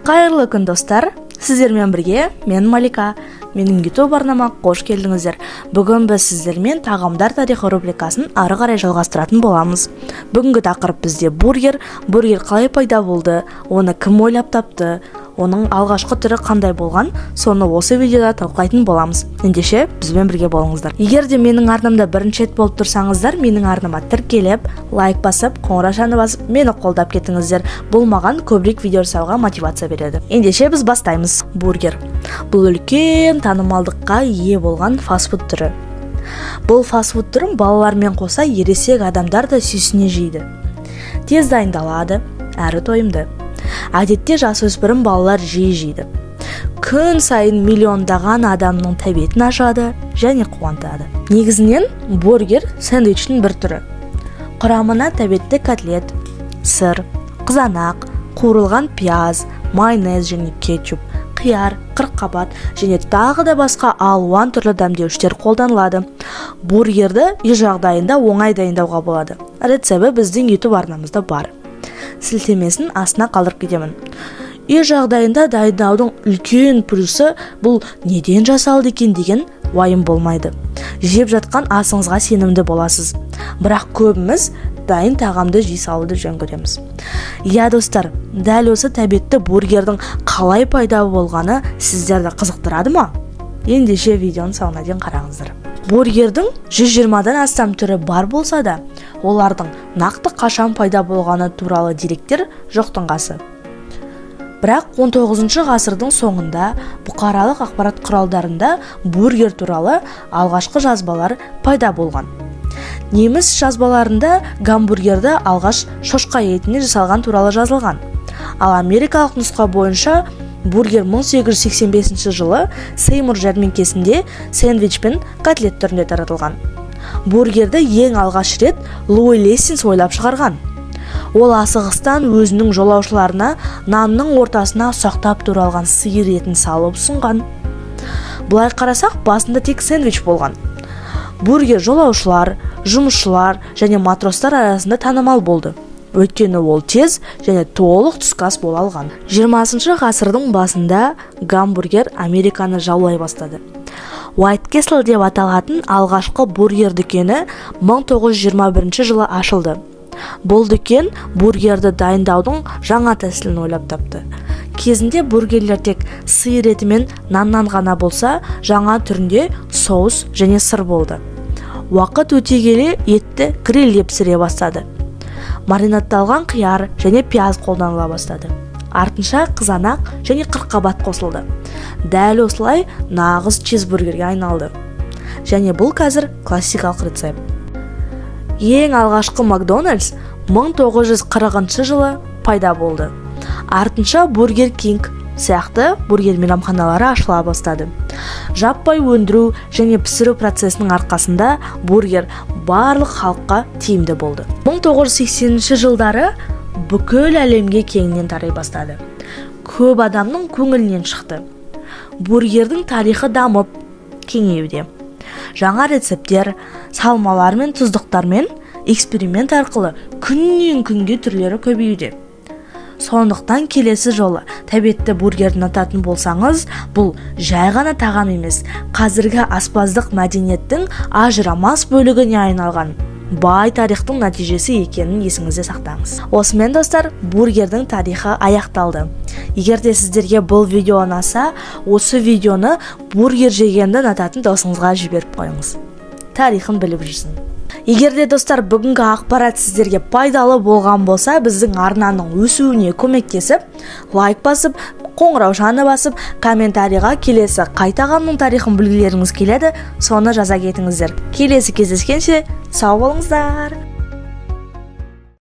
Қайырлы күн, достар! Сіздермен бірге мен Малика. Менің YouTube арнама қош келдіңіздер. Бүгін біз сіздермен тағамдар тарихы рубрикасын ары қарай жалғастыратын боламыз. Бүгінгі тақырып бізде бургер. Бургер қалай пайда болды, оны кім ойлап тапты, оның алғашқы түрі қандай болған, соны осы видеода талқылайтын боламыз. Ендеше бізбен бірге болыңыздар. Егер де менің арнамда бірінші рет болып тұрсаңыздар, менің арнама тіркеліп, лайк басып, қоңыраушаны басып, мені қолдап кетіңіздер. Бұл маған көбірек видео жасауға мотивация береді. Ендеше біз бастаймыз. Бургер. Бұл үлкен танымалдыққа ие болған фастфуд түрі. Бұл фастфуд түрін балалармен қоса ересек адамдар да сүйсіне жейді. Тез дайындалады, әрі тойымды. Әдетте жасөспірім балалар жиі жейді. Күн сайын миллиондаған адамның тәбетін ашады және қуантады. Негізінен бургер сэндвичтің бір түрі. Құрамына тәбетті котлет, сыр, қызанақ, қуырылған пияз, майонез және кетчуп, қияр, қырыққабат және тағы да басқа алуан түрлі дәмдеуіштер қолданылады. Бургерді үй жағдайында оңай дайындауға болады. Рецепті біздің YouTube арнамызда бар. Сілтемесін астына қалдырып кетемін. Үй жағдайында дайындаудың үлкен плюсы бұл неден жасалды екен деген уайым болмайды. Жеп жатқан асыңызға сенімді боласыз. Бірақ көбіміз дайын тағамды жей салуды жөн көреміз. Иә, достар, дәл осы тәбетті бургердің қалай пайда болғаны сіздерді қызықтырады ма? Ендеше видеоның соңына дейін қараңыздар. Бургердің 120-дан астам түрі бар болса да, олардың нақты қашан пайда болғаны туралы деректер жоқтың қасы. Бірақ 19 ғасырдың соңында бұқаралық ақпарат құралдарында бургер туралы алғашқы жазбалар пайда болған. Неміс жазбаларында гамбургерді алғаш шошқа етінен жасалған туралы жазылған. Ал америкалық нұсқа бойынша бургер 1885 жылы Сеймур жәрмеңкесінде сэндвич пен котлет түрінде таратылған. Бургерді ең алғаш рет Луи Лессинс ойлап шығарған. Ол асығыстан өзінің жолаушыларына нанның ортасына ұсақтап туралған сиыр етін салып ұсынған. Былай қарасақ, басында тек сэндвич болған. Бургер жолаушылар, жұмысшылар және матростар арасында танымал болды. Өйткені ол тез және толық түскі ас бола алған. 20 ғасырдың басында гамбургер Американы жаулай бастады. White Castle деп аталатын алғашқы бургер дүкені 1921 жылы ашылды. Бұл дүкен бургерді дайындаудың жаңа тәсілін ойлап тапты. Кезінде бургерлер тек сиыр еті мен наннан ғана болса, жаңа түрінде соус және сыр болды. Уақыт өте келе етті грильде пісіре бастады. Маринадталған қияр және пияз қолданыла бастады. Артынша қызанақ және қырыққабат қосылды. Дәл осылай нағыз чизбургерге айналды. Және бұл қазір классикалық рецепт. Ең алғашқы Макдональдс 1940 жылы пайда болды. Артынша Бургер Кинг сияқты бургер мейрамханалары ашыла бастады. Жаппай өндіру және пісіру процесінің арқасында бургер барлық халыққа тиімді болды. 1980 жылдары бүкіл әлемге кеңінен тарай бастады. Көп адамның көңілінен шықты. Бургердің тарихы дамып, кеңеюде. Жаңа рецепттер, салмалар мен тұздықтармен эксперимент арқылы күннен күнге түрлері көбеюде. Сондықтан келесі жолы тәбетті бургерді ұнататын болсаңыз, бұл жай ғана тағам емес, қазіргі аспаздық мәдениеттің ажырамас бөлігіне айналған бай тарихтың нәтижесі екенін есіңізде сақтаңыз. Осымен, достар, бургердің тарихы аяқталды. Егер де сіздерге бұл видео ұнаса, осы видеоны бургер жегенді ұнататын досыңызға жіберіп қойыңыз. Тарихын біліп жүрсін. Егер де, достар, бүгінгі ақпарат сіздерге пайдалы болған болса, біздің арнаның өсуіне көмектесіп, лайк басып, қоңыраушаны басып, комментарийға келесі қай тағамның тарихын білгілеріңіз келеді, соны жаза кетіңіздер. Келесі кездескенше, сау болыңыздар.